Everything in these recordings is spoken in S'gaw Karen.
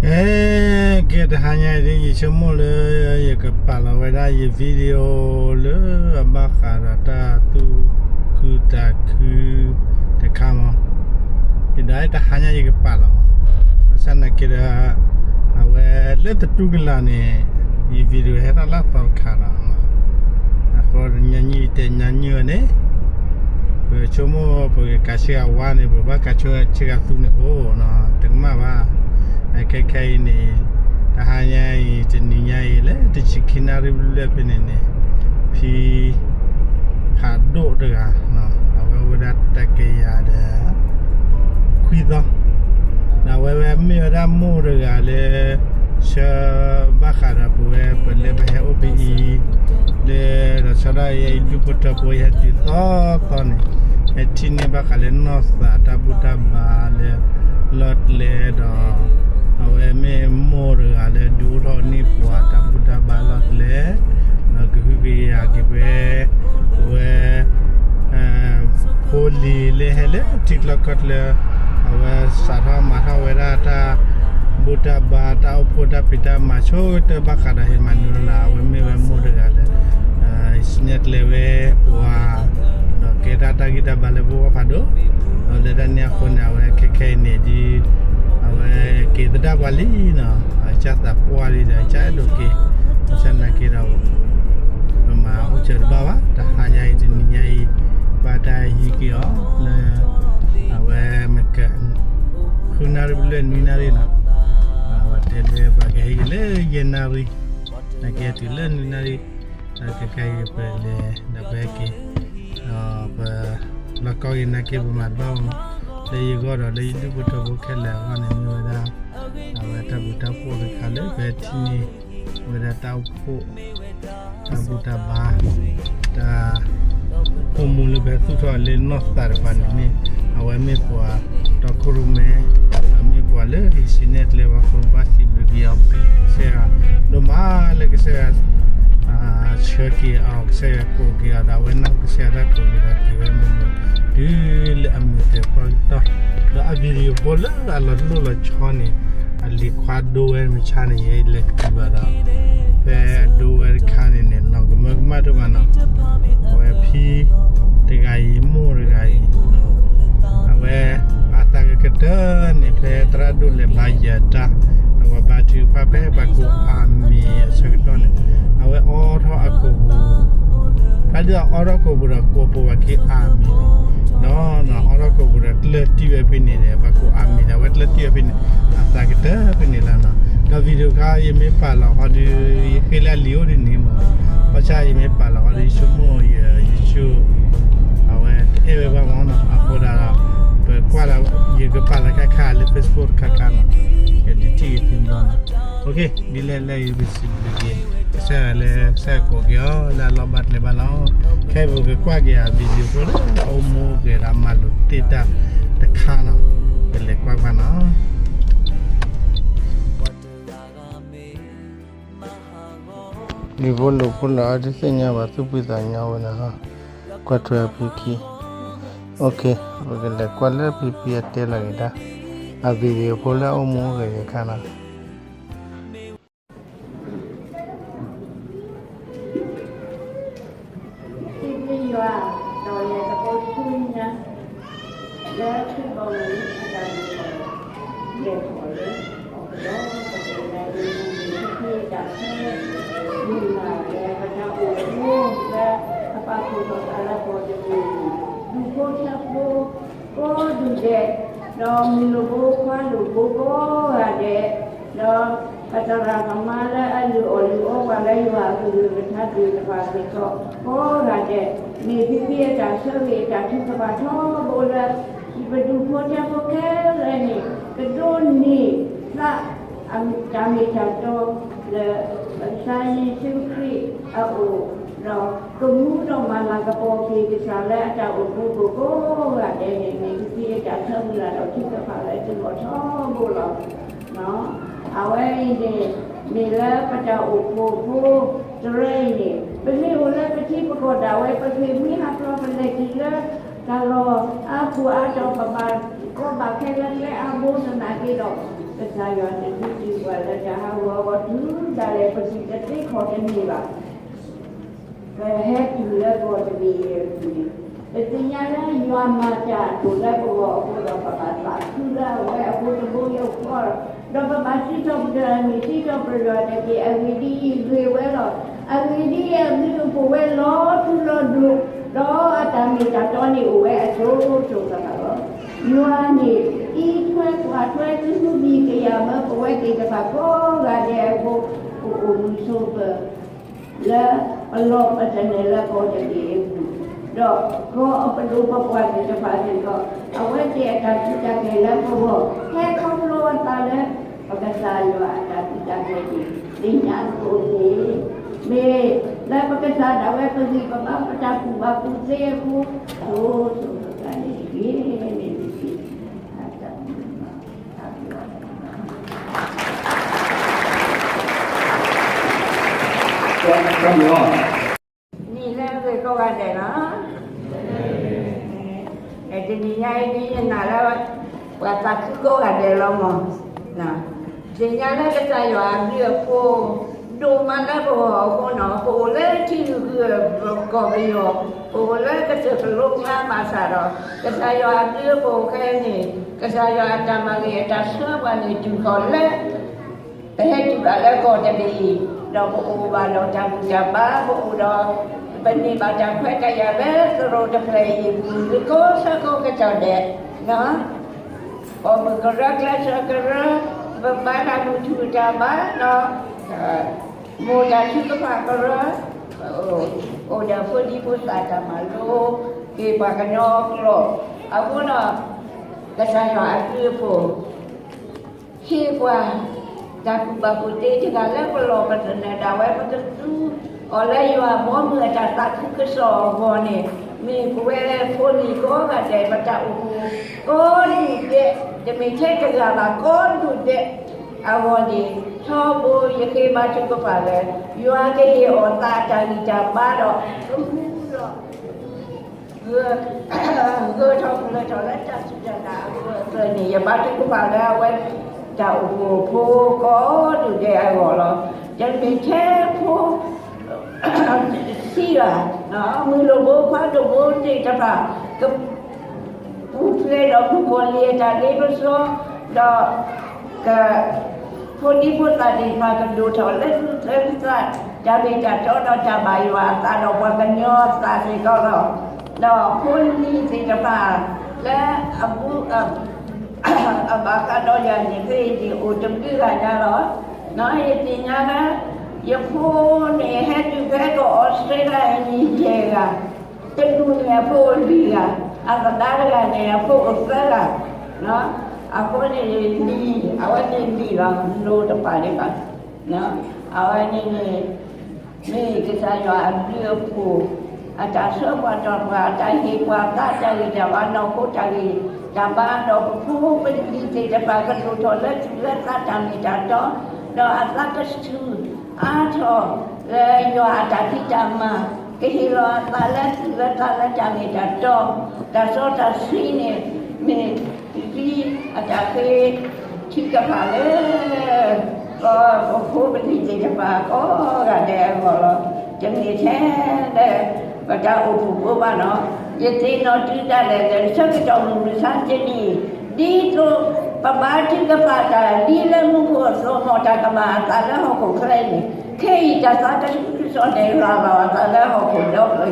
အဲ ကဲ တဟါညါအံၤဒ် ယဆိကမိၣ်လၢ ယကပာ်လီၤဝဲဒၣ်ယ video လၢအဘၣ်ဃးဒီးတၢ်သူၣ်ခုသးခုတခါမး, ယဒၣ်တဟါညါယကပာ်လီၤမး, ဘၣ်ဆၣ်သနာ်က့ဒီး အဝဲလၢသတူၢ်ကလာ်န့ၣ် ယ video ဟဲထီၣ်လၢအသီတခါဒီး အဃိညါနံၣ်တဲညါနံၣ်ဝဲန့ၣ် ပဆိကမိၣ်ပကကးဆ့ကၤဝါန့ၣ် ပဘၣ်ကးဆ့ကၤသူန့ၣ်အိၣ်နီၤ တကမၣ်ဘၣ်. ခဲခဲအံၤန့ၣ် တဟါညါအံၤ တနံၤညါအံၤ လၢတဆံခံနၣ်ရံၣ်ဘျဲၣ်ဖဲန့ၣ်န့ၣ် ဖံ ဖးဒိၣ်တဂၤ အဝဲအိၣ်ဝဲဒၣ်တကယၤဒီး ခွံသီ ဒီးအဝဲဝဲမ့ၢ်ဝဲဒၣ်မိၢ်တဂၤလၢ ဆၢဘၣ်ဃးဒီးပဝဲ ပလဲၤပဟဲအိၣ်ဖဲအံၤ လၢဒီးဆီဒၣ်ယဲအံၤဒူၣ်ဖိထၢဖိယဲဒ်သိးသိးန့ၣ် ဟဲထံၣ်န့ၢ်ဘၣ်ဃးလၢနီၢ်သးတၢ်ဘူၣ်တၢ်ဘါလၢ လီၢ်ကျဲဒီး အဝဲမ့ၢ်မိၢ်တဂၤလၢဒုးအိၣ်ထီၣ်န့ၢ်ပှၤတၢ်ဘူၣ်တၢ်ဘါလီၢ်ကျဲ ဒီးကဟုကယာ်က့ၤဝဲ ဝဲ ဖိလံၤလၢဟဲလၢထံချၢကီၢ်ချၢ အဝဲစးထီၣ်မၤထီၣ်ဝဲဒၣ်တၢ်ဘူၣ်တၢ်ဘါ တၢ်အိၣ်ဖှိၣ်တၢ်ဖံးတၢ်မၤဆိကတၢၢ်ဘၣ်ဃးဒီးဟ့ၣ်မၤနၢၤလၢ အဝဲမ့ၢ်ဝဲမိၢ်တဂၤလၢ စံၣ်နဲၣ်ကျဲဝဲပှၤ ဒီးကဲတၢ်တၢ်ဂံၢ်တၢ်ဘါလၢပဂီၢ်ဖးဒိၣ် ဒီးလၢတၢ်န့ၣ်အဃိန့ၣ် အဝဲခဲခဲအံၤန့ၣ်ဒ် အဝဲက့ၤသဒၣ်ပှၤလံနီၤ အကစၢ်သးပှၢ်လံဒီး အကစၢ်အဲၣ်ဒိးက့ၤ ဘၣ်ဆၣ်သနာ်က့ဒီး ပမၤအိၣ်စၢၤတဘၣ်ဘၣ် တဟါညါအံၤတနံၤညါအံၤ ဘၣ်တၢ်ဟံးက့ၤအီၤလၢ အဝဲမ့ၢ်က ဃုနၣ်ရံၣ်ဘျဲၣ်နွံနၣ်ရံၣ်နီၤ အဝဲတဲလၢပှၤကဟဲက့ၤလၢယဲၢ်နၣ်ရံၣ် နာ်က့တုၤလၢနွံနၣ်ရံၣ် ခဲခဲအံၤပလဲၤဒီးပဟဲက့ၤ ဒီးပ လီၤကီက့ၤနာ်က့ပမၤတဘၣ်မး လၢယဂီၢ်ဒီးလၢယဒူၣ်ဖိထၢဖိခဲလၢာ်အဂီၢ်န့ၣ်မ့ၢ်ဝဲဒၣ် အဝဲတၢ်ဘျုးတၢ်ဖှိၣ်တခါလၢပဟဲထံၣ်န့ၢ် ဝဲဒၣ်တၢ်အိၣ်ဖှိၣ် တၢ်ဘူၣ်တၢ်ဘါ တၢ် အိၣ်မူလၢပဟဲသူၣ်ထီၣ်လၢနီၢ်သးတပၤန့ၣ်န့ၣ် အဝဲမ့ၢ်ပှၤတီခိၣ်ရိၣ်မဲ အမ့ၢ်ပှၤလၢဟံးစံၣ်နဲၣ်ကျဲပှၤဃိဘၣ်စံးဘျုးက့ၤအီၤ ကစၢ်ယွၤ ဒိၣ်မးလၢကစၢ်ယွၤ ဆှၢက့ၤအီၤ ကစၢ်ယွၤကိးက့ၤအီၤဒီး အဝဲနၢ်ဟူကစၢ်ယွၤတၢ်ကိးက့ၤဒီးက့ၤဝဲမုာ်မုာ် တုၤလၢအမုာ်တၢၤပှၢ်ကတီၢ် ဒီးအ video ဖိလၢအလီၤလိၣ်လီၤဆီန့ၣ် အလံၤခွါဒိဝဲမုၢ်ဆါန့ၣ် ယဲလဲၤကတုၤဘၣ်ဒီး ဖဲအဒိဝဲတခါန့ၣ်န့ၣ် လီၤကမၢကမၣ်တအိၣ်ဘၣ်နီၤ အဝဲဖံ တဂၤအံၤ မိၢ်တဂၤအံၤ အဝဲ အသးကကတၢၢ်န့ၣ် ဖဲသရၣ်ဒိၣ်လဲၤဘါယၤတၢ် ဒီးပှၤဘါထုကဖၣ်ဖဲပှၤကိးအၤမ့ၣ်အဆၢကတီၢ်န့ၣ် အဝဲအိးထီၣ်အကိာ်ပူၤ ဖဲဒ်အအိးထီၣ်ကိာ်ပူၤဒီးကိးပှၤက့ၤအၤမ့ၣ်န့ၣ် ဒီးအိးထီၣ်ကိာ်ပူၤဒီးကျၢၢ်တံၢ်ဝဲဖဲန့ၣ်ဒီး ပှၤကိးအၤမ့ၣ်ဒီး အဝဲကျၢၢ်တံၢ်ဝဲဖဲန့ၣ် အသးကတၢၢ်ဖဲန့ၣ်လီၤနီၤ. ဒီး video ခါ ယမ့ၢ်ပာ်လီၤဃီဒီး ယဃ့လၢအလံၤအိၣ်ဒ်န့ၣ်မး ဘၣ်ဆၣ်ယမ့ၢ်ပာ်လီၤဃီဒီး ယဆိကမိၣ်ယ ယဆိ အဝဲတအဲၣ်ဝဲဘၣ်မးနီၤ အဃိဒီး ပကွၢ်ဒီး ယကပာ်လီၤခါခါလၢ Facebook တခါခါနီၤ ယဒုးထံၣ်က့ၤသုဘျီနီၤ. ဒ်လဲၣ်လၢယကစံးဘျုးက့ၤ ကစၢ်ယွၤလၢကစၢ်ယွၤကိးက့ၤအီၤလၢအလီၢ်ဘၣ်ကျဲဘၣ်လီၤ. ခဲအံၤပကကွၢ်က့ၤအ video ဖိလၢအအိၣ်မူဂဲၤဒီးမၤလိာ်တ့ၢ်တၢ်တခါနီၤ ပလဲၤကွၢ်ကွၢ်နီၤ. လံာ်ဖိလိာ်ဖိလၢအတသ့ၣ်ညါဘၣ် သူၣ်ဖှံသးညီဝဲန့ၣ် ကွၢ်ထွဲအဖံခံ ပကလဲၤကွၢ်လၢဖံဖံအတဲလီၤက့ၤတၢ် အ video ဖိလၢအအိၣ်မူအိၣ်ဂဲၤအခါနီၤ. စံးဘျုးယွၤ ဒီးယသကိးဆူညါ လၢခရံာ်ဘီမုၢ်အတၢ်မုာ်ထီၣ် လဲၤထီၣ်လၢ အကတီၢ်ကတၢၢ်လၢအံၤ မ့ၢ်တၢ်ဆၢမုၢ်လၢ်လၢပတၢ်အိၣ်မူလၢ အပာ်ဖှိၣ်ထီၣ်သးလၢပှၤတကလုာ် ဒူၣ်ဖိထၢဖိ ကိးဒူၣ်ဒဲး ဒီးမုၢ်လိၣ်ဘိခွါလိၣ်ဘိကိးဂၤဒဲး ဒီးပသရၣ်သမါလၢအလုၢ်အီၣ်လုၢ်အီပှၤလၢယွၤအကလုၢ်ကထါ ဒုးတဖၣ်စ့ၢ်ကီး ကိးဂၤဒဲး မ့ၢ်ဖံဖံအတၢ်ဆၢဂ့ၤအတၢ်ထုကဖၣ်ထီဘိလၢ ပဒူၣ်ဖိထၢဖိခဲလၢာ်န့ၣ် ကဒိးန့ၢ်သး တၢ်မ့ၢ်တၢ်တီလၢ ပကစၢ်ယ့ၣ်ၡူးခရံာ်အအိၣ် ဒီးကမူဒီးမၤလၤကပီၤက့ၤကစၢ်လၢအတၢ်အိၣ်မူအပူၤကိးဂၤဒဲးန့ၣ် မ့ၢ်ဖံဖံအတၢ်ဆၢမုၢ်လၢ်ဒီးထုကဖၣ်လၢသုဂီၢ်ထီဘိလီၤ. အဝဲအံၤန့ၣ် မ့ၢ်လၢပတၢ်အိၣ်ဖှိၣ်ဖိတရၢအံၤန့ၣ် ပမ့ၢ်အိၣ်လၢပထံပကီၢ်ဒၣ်ဝဲ ပဃ့ၢ်မှံဟးဖျိး ပလဲၤတုၤလၢတၢ်လီၢ်အါပူၤအါတီၤ ပဘၣ်ကီဘၣ်ခဲလၢကျဲအါဘိသနာ်က့ဒီး ကစၢ်ယွၤတဒုးတံၢ်ပှၤလၢတၢ်ဟးဂီၤအဂီၢ် တုၤဒၣ်လဲာ်ပစံၣ်တသ့ခီၣ်တန့ၢ်ဘၣ်. ပဟဲတုၤလၢကီၢ်တဘ့ၣ်အံၤအပူၤန့ၣ်, ပသ့ၣ်ညါလၢယွၤမၤတၢ်အဒိၣ်လၢပဂီၢ်အဃိဒီး ပဘၣ်သးခုလၢအဝဲအဃိတဘိယူၢ်ဃီ, ဒီးပဘၣ်စံးထီၣ်ပတြၢၤအမံၤ စံးထီၣ်ပတြၢၤယွၤတက့ၢ်. အဂ့ၢ်ဒ်အံၤဂ့ၤဝဲလီၤ. အဂ့ၢ်ဒ်အံၤ အဘျုးအဖှိၣ်ဝဲလီၤထူလီၤဒိၣ်, ဒီးအတၢ်မ့ၢ်တၢ်တီန့ၣ်အိၣ်ဝဲအစိၤစိၤဃၣ်ဃၣ်လီၤ. ယွၤန့ၣ် အံးထွဲကွၢ်ထွဲ ကဟုကယာ်မၢပဝဲသ့ၣ်တဖၣ်ကိးဂၤဒဲးအဃိ, ပအိၣ်မုာ်ဆိးပၢၤ လၢပလီၢ်ပသနၢၣ်လၢကီၢ်တဘ့ၣ်အပူၤ, ဒီးကီၢ်ပဒိၣ်ပပှၢ်သ့ၣ်တဖၣ်စ့ၢ်ကီး, အဝဲသ့ၣ်အတၢ်ကူၣ်တၢ်ကဲလၢပဂီၢ် ဟဲခီဖျိအသးလၢ ပကစၢ်ယွၤအတၢ်ကူၣ်တၢ်ကဲန့ၣ် သ့ၣ်ညါအသိးန့ၣ်, မ့ၢ်လၢပကစၢ်ဒၣ်ဝဲပဂံၢ်ပဘါ ပတၢ်ကူၣ်ဘၣ်ကူၣ်သ့အဃိ, ဆိၣ်ဂ့ၤဆိၣ်ဝါန့ၣ်တက့ၢ်. နံၤလၢအဂ့ၤကိးဂၤဒဲးလီၤ. တနံၤညါအံၤ ဒ်ယနာ်လၢ ပှၤသးခုကိးဂၤဒဲးလီၤမး, သ့ၣ်ညါလၢကစၢ်ယွၤအဘျုးအဖှိၣ် ဒိၣ်မးလၢပဂီၢ်အဃိနီၤ, ပအိၣ်လၢထံဂုၤကီၢ်ပယီၤ, ပအိၣ်လၢကစၢၢ်ကလိကျါဘၣ်ဆၣ်ဒီး ကစၢ်ယွၤအဘျုးအဖှိၣ်ခဲအံၤန့ၣ် ကစၢ်ယွၤအတၢ်မၤဂ့ၤအတၢ်ဆှၢပှၤန့ၣ် တုၤဃီၤလၢ ပဟဲတုၤဘၣ်လၢကီၢ်တဘ့ၣ်အံၤ, ဒီးပအိၣ်ဘၣ်ဒီးတၢ်ဘူၣ်တၢ်ဘါ, ပအိၣ်ဒီး ပန့ၢ်ဘၣ်တၢ်ခွဲးတၢ်ယာ်လၢသရိာ်တဖျၢၣ်အံၤအပူၤ လၢကိးဆၢကိးကတီၢ်ဒဲး, ပိာ်မုၣ်ကရၢ ကျဲးစၢးကရၢ, ပဘါတၢ်ဘူၣ်ထီၣ်တၢ်ဘါဒီး မိၢ်တၢ်ထုကဖၣ်ကရၢ, အိၣ်ဒီးဖိဒံဖိသၣ်တၢ်မၤလိ, က့ၤပှၤကညီကျိာ်, အဃိဒီး ကစၢ်ယွၤအဘျုးအဖှိၣ် ဟ့ၣ်ပှၤ တၢ်ကူၣ်ဘၣ်ကူၣ်သ့တဂၤလၢပလီၢ်ပသနၢၣ်ဒၣ်ဝဲ ပကသူအီၤလၢယွၤအဘီအမုၢ်အတၢ်သးခုကစီၣ်အဂီၢ်န့ၣ်, မ့ၢ်ပဝဲဖိလံၤကိးဂၤဒဲး ပတၢ်အိၣ်ဖှိၣ်ကိးဒူၣ်ဒဲး, တမ့ၢ်ထဲတဂၤဘၣ် ကိးဒူၣ်ဒဲးအဂီၢ်န့ၣ်, ထီဘိယဃ့ဘါထုကဖၣ်လၢ ယွၤကဟ့ၣ်အီၤသးအတၢ်ဂံၢ်တၢ်ဘါဒီး ကမူဒီး ဂၢၢ်ထီၣ်ကျၢၤထီၣ်လၢတၢ်စူၢ်တၢ်နာ်အဂၢၢ်အကျၢၤန့ၣ် ယဘါထုကဖၣ်လၢအဝဲ တၢ်အိၣ်ဖှိၣ်ဖိကိးဒူၣ်ဒဲးအဂီၢ်လီၤ. တမ့ၢ်ထဲဖိ ဆံးဂၤ, မုၢ်လိၣ်ဘိခွါဒိၣ်ဘိသ့ၣ်တဖၣ် က ပူၤဖျဲးဒီးမုၣ်ကီၤလံၢ်အတၢ်လ့ပစီ, ဒီး က ဖိဒံဖိသၣ်သ့ၣ်တဖၣ်ကဒိၣ်ထီၣ်လၢသူၣ်လၢသး, တၢ်မ့ၢ်တၢ်တီဒီးတၢ်ဘၣ်ယွၤအသးဒီးပှၤကညီအသးစ့ၢ်ကီးလီၤ. ဒီးဖိလံၤသ့ၣ်တဖၣ် လၢအဘူး အဘၣ်ဃးဒီးယၤန့ၣ် ဖဲအံၤန့ၣ် အိၣ်တဘျုးဂၤညါလီၤ. ယသ့ၣ်ညါလၢ ယဖိန့ၣ် ဟဲတုၤဖဲကီၢ်အီစထြ့လယါအနံၣ်ယဲၢ်ဂၤ, တဒူၣ်န့ၣ်အဖိလွံၢ်ဂၤ, အသဒါတဂၤန့ၣ် အဖိအိၣ်သၢဂၤ, အဃိန့ၣ်လံၤ, အဝဲန့ၣ်လံၤလီၤ, လိၤတပာ်ဒံးဘၣ်. အဝဲန့ၣ်န့ၣ် မ့ၢ်ကစၢ်ယွၤအဘျုးအဖှိၣ်, အတၢ်ဆှၢပှၤတီၢ်ပှၤ, အတၢ်ဟ့ၣ်ပှၤသးတၢ်ဂံၢ်တၢ်ဘါ, နီၢ်ခိတၢ်ဂံၢ်တၢ်ဘါ, ဒီးပဖိပလံၤသ့ၣ်တဖၣ်ကဒိၣ်ထီၣ်လၢသူၣ်လၢသးတၢ်မ့ၢ်တၢ်တီ, ဒီးအသးကဆူၣ်အါထီၣ်လၢယွၤအတၢ်ဖံးတၢ်မၤ, ကဟ့ၣ်လီၤအသးလၢသူၣ်လၢသးလၢတၢ်မ့ၢ်တၢ်တီ, တၢ်စီတၢ်ဆှံန့ၣ် မ့ၢ် သုအတၢ်ဃ့ထုကဖၣ်လၢ ပဖိပလံၤသ့ၣ်တဖၣ်ကိးဂၤဒဲးအဂီၢ်လီၤ. တမ့ၢ်ထဲလၢ ပတၢ်အိၣ်ဖှိၣ်ဖိဘၣ်နီၤ, ယသ့ၣ်နီၣ်တုၤဒၣ်လဲာ်လၢ ဆၢကတီၢ်မုၢ်မဆါတနံၤ, ဒ်သိးပဘါထုကဖၣ်တၢ်ဒ်လၢမူခိၣ်အသိး မ်တၢ်ကမၤအသးလၢဟီၣ်ခိၣ်ချၢအံၤန့ၣ်, ခဲအံၤတၢ်သးခုကစီၣ်န့ၣ် ရၤလီၤအသးလၢဟီၣ်ခိၣ်ဒီ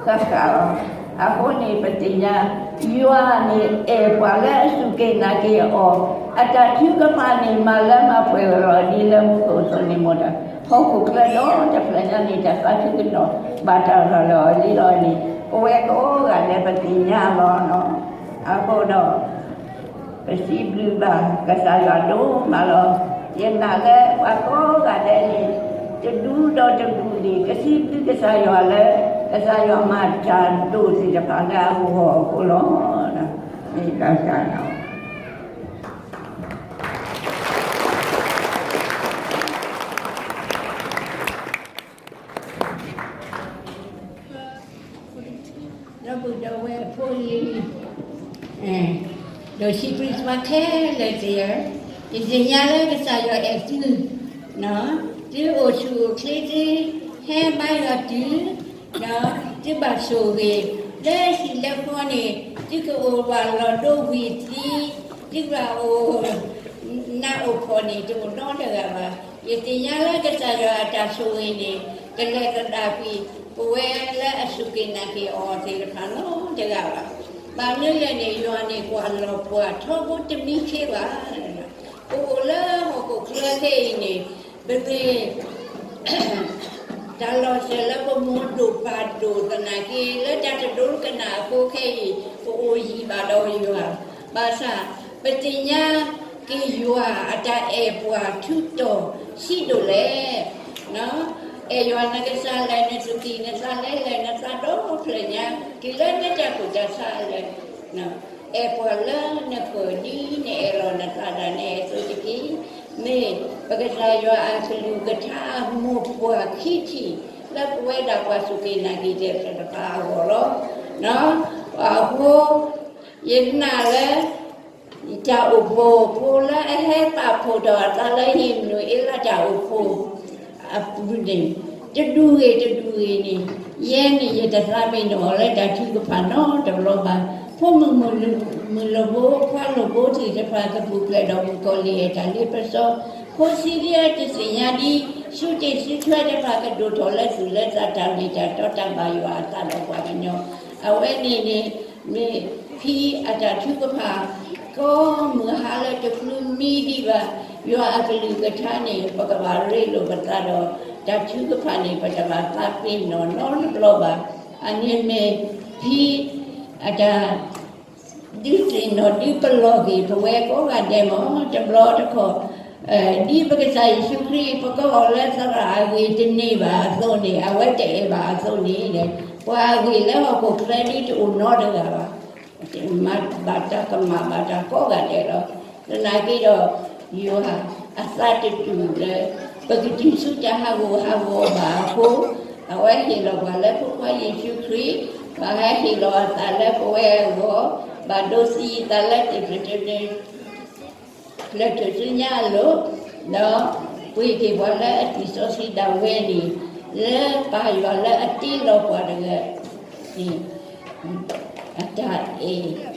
ဖျၢၣ်ဃၣ်ဃၣ်လီၤ. အဃိန့ၣ် ပသ့ၣ်ညါ ယွၤန့ၣ်အဲၣ်ပှၤလၢအစူၢ်က့ၤနာ်က့ၤအီၤ, အတၢ်ထုကဖၣ်န့ၣ် မၤလၢမၤပှဲၤလီၤဒ်လၢမူခိၣ်အသိးန့ၣ် မ်တၢ် ဟီၣ်ခိၣ်ချၢဒီတဖျၢၣ်ညါန့ၣ် တၢ်သးခုကစီၣ် ဘၣ်တၢ်ရၤလီၤအီၤလံလီၤန့ၣ် ပဝဲကိးဂၤဒဲးပသ့ၣ်ညါလီၤ. အဃိဒီး ပစံးဘျုးဘၣ်ကစၢ်ယွၤဒိၣ်မးလီၤ. ယနာ်လၢပှၤကိးဂၤဒဲးန့ၣ် တဒူဒီးတဒူန့ၣ် ကစံးဘျုးကစၢ်ယွၤလၢ ကစၢ်ယွၤမၤတၢ်ဒိၣ်သ့ၣ်တဖၣ်လၢအဂီၢ်အဃိလီၤ. မ့ၢ်တၢ်ကါလီၤ. ဒီပုၢ်ဒီဝဲၢ်ဖိလံၤ, ဒီးစံးဘျုးစမးခဲလၢာ်သ့ၣ်ဧၢ, ယသ့ၣ်ညါလၢကစၢ်ယွၤအဲၣ်သု, သုအိၣ်ဆူၣ်အိၣ်ချ့ သုဟဲဘါယွၤတုၤ, သုဘၣ်ဆိၣ်ဂ့ၤ, လၢဟံၣ်လၢဃီန့ၣ် သုကအိၣ်ဘၣ်လီၤဒိဝံၤသံ, သုဘၣ်အိၣ်နးအိၣ်ဖှီၣ်န့ၣ် တအိၣ်နီတဂၤဘၣ်. ယသ့ၣ်ညါလၢကစၢ်ယွၤအတၢ်ဆိၣ်ဂ့ၤန့ၣ် ကလဲၤသဒၣ်ကွံာ် ပဝဲလၢအစူၢ်က့ၤနာ်က့ၤအီၤသ့ၣ်တဖၣ်နီတဂၤဘၣ်. ဘၣ်မနုၤလဲၣ်န့ၣ် ယွၤန့ၣ်ကွၢ်လီၤပှၤထီဘိတမံခ့ဘၣ်. ပအိၣ်လၢဟီၣ်ခိၣ်ချၢခဲအံၤန့ၣ် ပမ့ၢ် တၢ်လီၤစၢၤလၢပမိၢ်ဒိၣ်ပၢ်ဒိၣ်သနာ်က့ လၢတၢ်တဒိကနၣ်အဃိခဲအံၤ ပအိၣ်ယံၤဘၣ်ဒီးယွၤ, ဘၣ်ဆၣ် ပသ့ၣ်ညါက့ၤယွၤအတၢ်အဲၣ်ပှၤထူးတီၤဆံးဒိၣ်လဲၣ်. အဲၣ်ယွၤနကစၢ်လဲၣ်, နသူၣ်ကံၢ်နသးလဲၣ်, လဲၣ်နသးဒီဖျၢၣ်ညါ တုၤလၢနတၢ်ကူၣ်တၢ်ဆးလဲၣ်. အဲၣ်ပှၤလၢနဃၢၤဒ်နအဲၣ်လီၤနသးဒၣ်နဲအသိးတက့ၢ်. မ့ၢ်ပကစၢ်ယွၤအကလုၢ်ကထါအမိၢ်ပှၢ်ခံထံၣ် လၢပဝဲဒၣ်ပှၤစူၢ်က့ၤနာ်က့ၤသ့ၣ်တဖၣ်အဂီၢ်လီၤ. အဃိ ယနာ်လၢ တၢ်အိၣ်ဖှိၣ်ဖိလၢအဟဲပာ်ဖှိၣ်ထီၣ်အသးလၢဟံၣ်မနုၤအ့လးတၢ်အိၣ်ဖှိၣ် အပူၤန့ၣ် တဒူၣ်ဂ့ၤတဒူၣ်ဂ့ၤန့ၣ် ယဲန့ၣ်ယတသးပ့ၤနီၣ်အီၤလၢတၢ်ထုကဖၣ်နီတဘျီဘၣ်. ဖိမုၣ်မုၣ်လိၣ်ဘိ ခွါလိၣ်ဘိသ့ၣ်တဖၣ် ကပူၤဖျဲးဒီးမုၣ်ကီၤလံၢ်အတၢ်လ့ပစီ ဖိဆံးဒ်အတသ့ၣ်ညါဒ် စုတ့ၢ်စုထွဲတဖၣ်ကဒိၣ်ထီၣ်လၢသူၣ်လၢသး တၢ်မ့ၢ်တၢ်တီတၢ်ဘၣ်ယွၤအသးဒီးပှၤကညီ အဝဲန့ၣ်န့ၣ် မ့ၢ်ဖံအတၢ်ထုကဖၣ် ကိးမုၢ်ဟါလၢတချုးမံဒံးဘၣ် ယွၤအကလုၢ်ကထါန့ၣ် ပကဘၣ်ရ့လိာ်ပသးဒီး တၢ်ထုကဖၣ်န့ၣ် ပတဘၣ်သးပ့ၤနီၣ်နီတဘျီဘၣ်. အန့ၣ်မ့ၢ်ဖံအတၢ် ဒုးသ့ၣ်နီၣ်ဒုးပလီၢ်က့ၤပဝဲကိးဂၤဒဲးမ့ၢ် တဘျီတခီၣ် ဒ်ပကစၢ်ယ့ၣ်ၡူးခရံာ် ပကအီၣ်လၢသရၣ်အဂ့ၢ်တန့ၢ်ဘၣ်အသိးန့ၣ် အဝဲတအဲၣ်ဘၣ်အသိးန့ၣ် ပှၤအဂ့ၢ်လၢဟီၣ်ခိၣ်ချၢဒ်တအိၣ်နီတဂၤဘၣ်. မၤဘၣ်တၢ်ကမၣ်ဘၣ်တၢ်ကိးဂၤဒဲးလီၤ. သနာ်က့ဒီး ယွၤအသးတတူၢ်လၢ ပကတုၤဆူတၢ်ဟးဂူာ်ဟးဂီၤဘၣ်အဃိ အဝဲဟ့ၣ်လီၤပှၤလၢဖိခွါယ့ၣ်ၡူးခရံာ် ပှၤဟဲဟ့ၣ်လီၤအသးလၢပဝဲအဂီၢ် ဘၣ်ဒိသံအသးလၢတချုးတနုၤ လၢတချုးညါအလိၤ ဒီးပှ့ၤက့ၤပှၤလၢအသွံၣ်စီဆှံဒၣ်ဝဲန့ၣ် လၢပၢ်ယွၤလၢအတ့လီၤပှၤတဂၤန့ၣ် အတၢ်အဲၣ်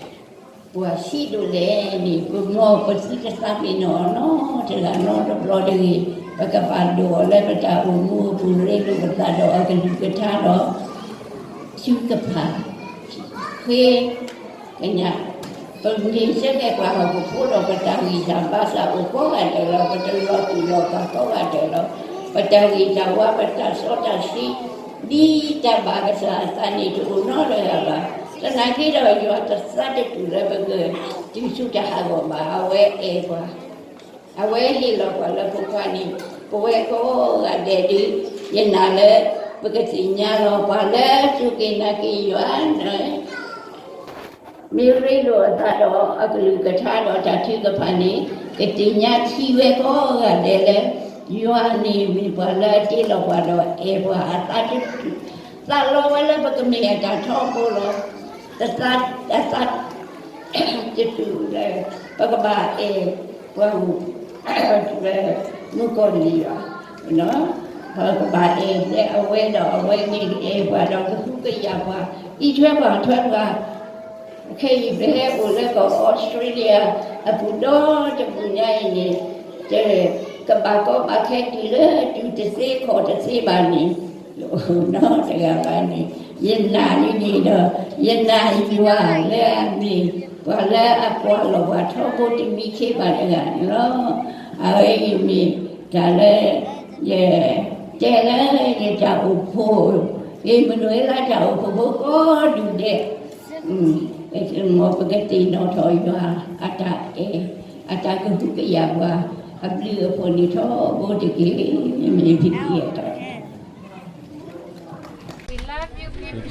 ပှၤဆံးဒိၣ်လဲၣ်န့ၣ် ပမိၢ်ပသုတသးပ့ၤနီၣ်အီၤနီတဂၤနီတဘျီတဂ့ၤ, ပကဘၣ်ဒိးအီၤလၢပတၢ်အိၣ်မူအပူၤ ရ့လိာ်ပသးဒီးအကလုၢ်ကထါဒီး ထုကဖၣ် ဃ့ကညး ပမ့ၢ်စ့ၢ်ကီးပှၤဟီၣ်ခိၣ်ဖိဒီး ပတၢ်ဂံၢ်တၢ်ဘါစၢ်အိၣ်ကိးဂၤဒဲးလီၤ. ပတလီၤတူာ်လီၤကာ်ကိးဂၤဒဲးလီၤ. ပတၢ်ဂံၢ်တၢ်ဘါ ပတၢ်စီတၢ်ဆှံ ဒ်တၢ်ဘၣ်ကစၢ်အသးန့ၣ် တအိၣ်နီတဂၤဘၣ်. သနာ်က့ဒီး ယွၤတသးတတူၢ်လၢပကတုၤဆူတၢ်ဟးဂီၤဘၣ်. အဝဲအဲၣ်ပှၤ အဝဲဟ့ၣ်လီၤပှၤလၢဖိခွါန့ၣ် ပဝဲကိးဂၤဒဲးဒုး ယနာ်လၢ ပကသ့ၣ်ညါလီၤ ပှၤလၢစူၢ်က့ၤနာ်က့ၤယွၤန့ၣ် မ့ၢ်ရ့လိာ်အသးဒီးအကလုၢ်ကထါဒီးတၢ်ထုကဖၣ်န့ၣ် ကသ့ၣ်ညါထံဝဲကိးဂၤဒဲးလၢ ယွၤန့ၣ်မ့ၢ်ပှၤလၢအတ့လီၤပှၤဒီးအဲၣ်ပှၤအသးတတူၢ်, သးလီဝဲလၢပကမ့ၢ်အတၢ်ထီဘိလီၤ. တသး အသး တတူၢ်လၢ ပကဘၣ်အဲၣ်ပှၤ မုၣ်ကီၤလံၢ်ယွၤ, ပကဘၣ်အဲၣ်လၢအဝဲဒီးအဝဲမ့ၢ်အဲၣ်ပှၤဒီးကဟုကယာ်ပှၤ, အံးထွဲပှၤထွဲပှၤ, ခဲအံၤပဟဲအိၣ်လၢကီၢ် Australia အပူၤဒီတပူၤညါအံၤန့ၣ် တကဘၣ်ကီဘၣ်ခဲတုၤလၢတုၤတသ့ခီၣ်တသ့ဘၣ်န့ၣ် နီတဂၤဘၣ်န့ၣ် ယနာ်လံန့ၣ်ဒီး ယနာ်ယွၤလၢအမ့ၢ်ပှၤလၢအကွၢ်လီၤပှၤထီဘိတမံခ့ဘၣ်တဂၤန့ၣ်လီၤ. အဝဲအံၤမ့ၢ်တၢ်လၢ ယတဲလၢယတၢ်အိၣ်ဖှိၣ် မ့ၢ်မနုၤလၢတၢ်အိၣ်ဖှိၣ်ဖိကိးဒူၣ်ဒဲး မ်ပကသ့ၣ်နီၣ်ထီၣ်ယွၤအတၢ်အဲၣ် အတၢ်ကဟုကယာ်ပှၤ အဘျုးအဖှိၣ်န့ၣ်ထီဘိတက့ၢ်. မ့ၢ်ဖံဖံအတၢ် We love you, P P.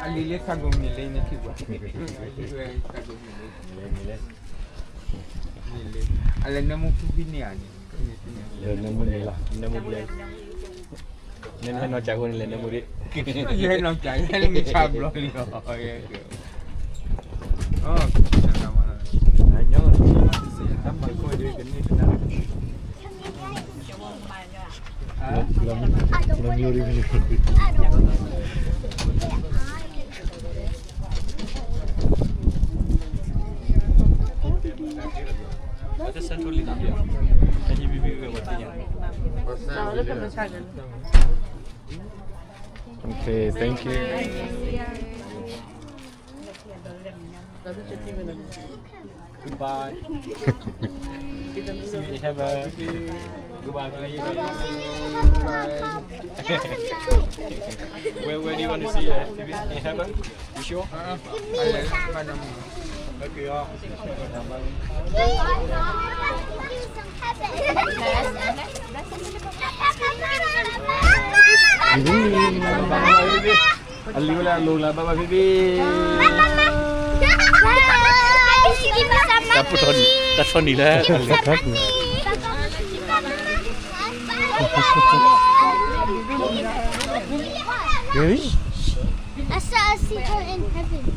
အလံၤလၢခါကိးမံၤလၢနထံၣ်ပှၤ အလဲၤနၢမူဖုဖံန့ၣ်ဧါန့ၣ် နၢမူန့ၣ်လီၤ နၢမူဘျဲ နဟဲနီၢ်ကၠးဃိန့ၣ်လဲၤနၢမူဒံး ယဟဲနီၢ်ကၠး ယဟဲလၢမုၢ်ဆါဘျီလံလီၤ ညီ Okay, thank you. Goodbye. See you in heaven. Goodbye, baby. Where, where do you want to see her? In heaven? You sure? Okay, y'all. Bye, baby. အလံၤဝဲလၢအလိၤလၢ bye bye baby. တၢ်ထီၣ်နံၤလၢ Really? I saw, I see her in heaven.